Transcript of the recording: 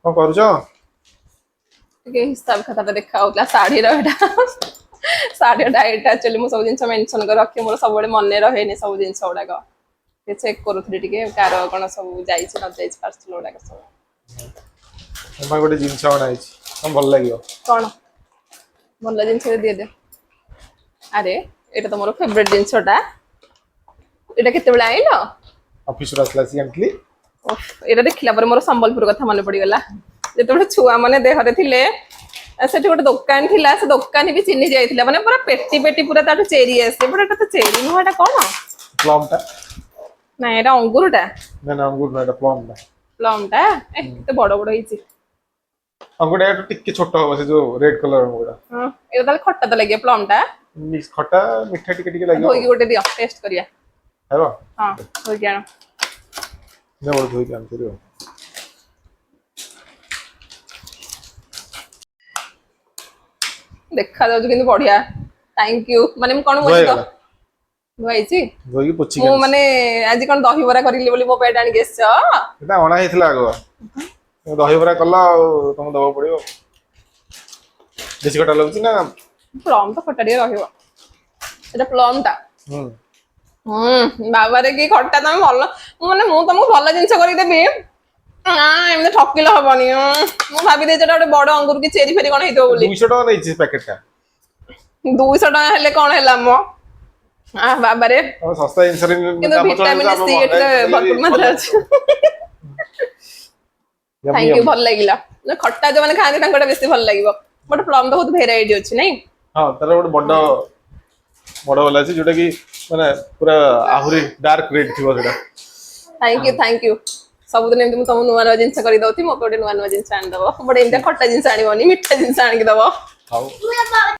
କଣ କରୁଛ? ଟିକେ ହିସାବ ଖାତାଟା ଦେଖା ହଉଥିଲା ଶାଢୀର। ଏଇଟା ଶାଢୀର ଡାଏଟ୍। ଆକ୍ଚୁଆଲି ମୁଁ ସବୁ ଜିନିଷ ମେନସନ କରି ରଖେ, ମୋର ସବୁବେଳେ ମନେ ରହେନି ସବୁ ଜିନିଷ ଗୁଡାକ। ଟିକେ ଚେକ୍ କରୁଥିଲି ଟିକେ କାର କଣ ସବୁ ଯାଇଛି ନ ଯାଇଛି ପାର୍ସଲ ଗୁଡାକ ସବୁ। ମୋ ପାଇଁ ଗୋଟେ ଜିନିଷ ଅଣା ହେଇଛି, ତମକୁ ଭଲ ଲାଗିବ। କଣ ଭଲ ଜିନିଷ ଦିଏ। ଆରେ, ଏଇଟା ତ ମୋର ଫେଭରେଟ ଜିନିଷଟା। ଏଇଟା କେତେବେଳେ ଆଣିଲ? ଅଫିସରୁ ଆସିଲା ଆସିକି ଆଣିଥିଲି। ଓଃ, ଏଇଟା ଦେଖିଲା ପରେ ମୋର ସମ୍ବଲପୁର କଥା ମନେ ପଡିଗଲା। ଯେତେବେଳେ ଛୁଆ ମାନେ ଦେହରେ ଥିଲେ, ସେଠି ଗୋଟେ ଦୋକାନ ଥିଲା, ସେ ଦୋକାନୀ ବି ଚିହ୍ନି ଯାଇଥିଲା। ମାନେ ପୁରା ପେଟି ପେଟି ପୁରା ତାଠୁ ଚେରି ଆସେ। ବଟ ଏଟା ତ ଚେରି ନୁହଁ, ଏଟା କଣ? ପ୍ଲମ୍ ଟା। ନାଇଁ, ଏଟା ଅଙ୍ଗୁରଟା। ନା ନା, ଅଙ୍ଗୁର ନୁହଁ, ଏଟା ପ୍ଲମ୍ ଟା। ପ୍ଲମ୍ ଟା ଏ କେତେ ବଡ ବଡ ହେଇଛି। ଅଙ୍ଗୁରଟା ଏଠୁ ଟିକେ ଛୋଟ ହବ, ସେ ଯୋଉ ରେଡ୍ କଲର ଅଙ୍ଗୁରଟା। ହଁ, ଏଇଟା ତାହେଲେ ଖଟା ତ ଲାଗିବ ପ୍ଲମ୍ ଟା। ମିକ୍ସ ଖଟା ମିଠା ଟିକେ ଟିକେ ଲାଗିବ। ଧୋଇକି ଗୋଟେ ଦିଅ, ଟେଷ୍ଟ କରିବା। ଖାଇବ? ହଁ, ଧୋଇକି ଆଣ। ନା, ଗୋଟେ ଧୋଇକି ଆଣିଥିଲି ଆଉ। ଦେଖା ଯାଉଛି କିନ୍ତୁ ବଢିଆ। Thank you. ମାନେ ମୁଁ କଣ ଧୁଆ ମୁଁ ହେଇଗଲା। ଧୁଆ ହେଇଛି? ଧୋଇକି ପୋଛିକି ମୁଁ ଆଣିଛି। ମାନେ ଆଜି କଣ ଦହିବରା କରିଲି ବୋଲି ମୋ ପାଇଁ ଏଇଟା ଆଣିକି ଆସିଛ? ଏଟା ଅଣା ହେଇଥିଲା ଆଗ। ତମେ ଦହିବରା କଲ ଆଉ ତମକୁ ଦବାକୁ ପଡିବ। ବେଶୀ ଖଟା ଲାଗୁଛି ନା? ପ୍ଲମ୍ ତ ଖଟା ଟିକେ ରହିବ। ଏଟା ପ୍ଲମ୍ ଟା? ହୁଁ। ହୁଁ, ବାବାରେ, କି ଖଟା! ତମେ ଭଲ, ମୁଁ ମାନେ ମୁଁ ତମକୁ ଭଲ ଜିନିଷ କରିକି ଦେବି ନା, ଏମିତି ଠକିଲେ ହବନି। ମୁଁ ଭାବି ଦେଇଛି ଏଟା ଗୋଟେ ବଡ ଅଙ୍ଗୁର କି ଚେରି ଫେରି କଣ ହେଇଥିବ ବୋଲି। 200 ଟଙ୍କା ନେଇଛି ପ୍ୟାକେଟ ଟା। 200 ଟଙ୍କା ହେଲେ କଣ ହେଲା ମ? ଆ ବାବାରେ! ତମେ ଶସ୍ତା ଜିନିଷରେ କିନ୍ତୁ କାମ ଚଳେଇଛ, ଭିଟାମିନ ଆମେ ସି ମହଙ୍ଗା ଏଥିରେ ଜିନିଷ ଦେଲେ ବି ଭରପୁର ମାତ୍ରାରେ ଭଲ। ଅଛି। Yummy, thank you. yummy. ଭଲ ଲାଗିଲା। ନା, ଖଟା ଯୋଉମାନେ ଖାଆନ୍ତି ତାଙ୍କୁ ଏଟା ବେଶୀ ଭଲ ଲାଗିବ। ବଟ ପ୍ଲମ୍ ତ ବହୁତ ଭେରାଇଟି ଅଛି, ନାଇଁ? ହଁ, ତାର ଗୋଟେ ବଡ ବଡ ବାଲା ଅଛି, ଯୋଉଟା କି ମାନେ ପୁରା ଆହୁରି ଡାର୍କ ରେଡ୍ ଥିବ ସେଟା। Thank you, thank you. ସବୁଦିନ ଏମିତି ମୁଁ ତମକୁ ନୂଆ ନୂଆ ଜିନିଷ କରି ଦଉଥିବି, ମୋ ପାଇଁ ଗୋଟେ ନୂଆ ନୂଆ ଜିନିଷ ଆଣିଦବ। ବଟ ଏମିତି ଖଟା ଜିନିଷ ଆଣିବନି, ମିଠା ଜିନିଷ ଆଣିକି ଦବ। ହଉ।